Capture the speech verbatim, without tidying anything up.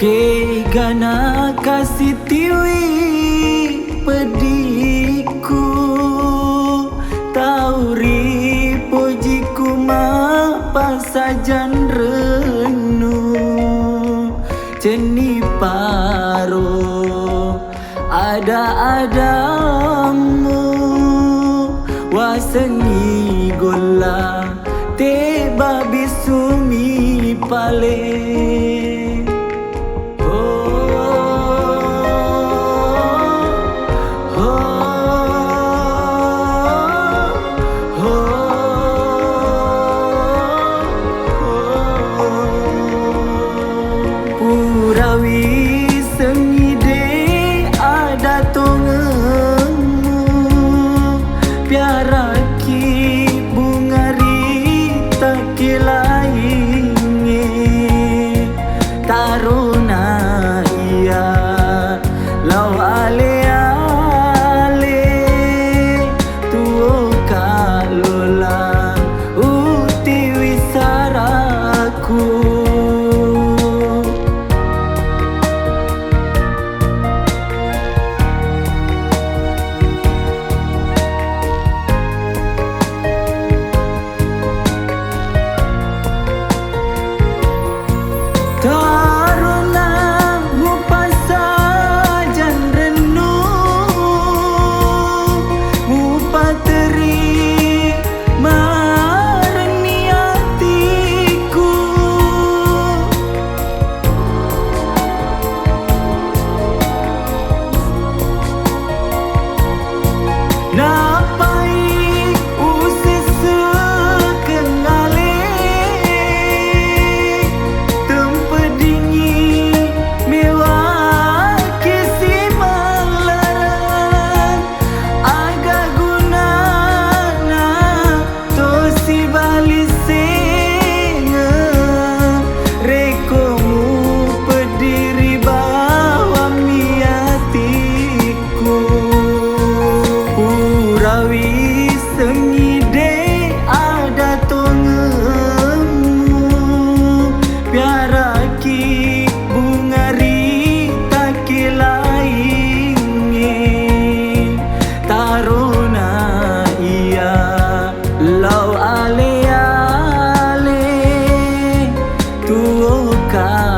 Kegana kasitiwi peddiku, tau ripojiku mappassajang rennu, cenni paro ada-adammu, wasengngi golla teba bissumi pale. Oh, oh, oh, oh. Pura wissengngi de ada tongemmu, piaraki bunga ri takkilaingnge, tarona iya lao ale-ale, tuo kallola utiwi saraku. Tarona mupassajang rennu, mupateri marenni atiku. Nappai usessekeng ale, tempeddingngi mewaki simallareng, aga gunana tosi balisengeng, rekko mupeddi ri bawammi atikku. Pura wissengngi de ada tongemmu, piaraki bunga ri takkilaingnge, tarona iya lao ale-ale, tuo ka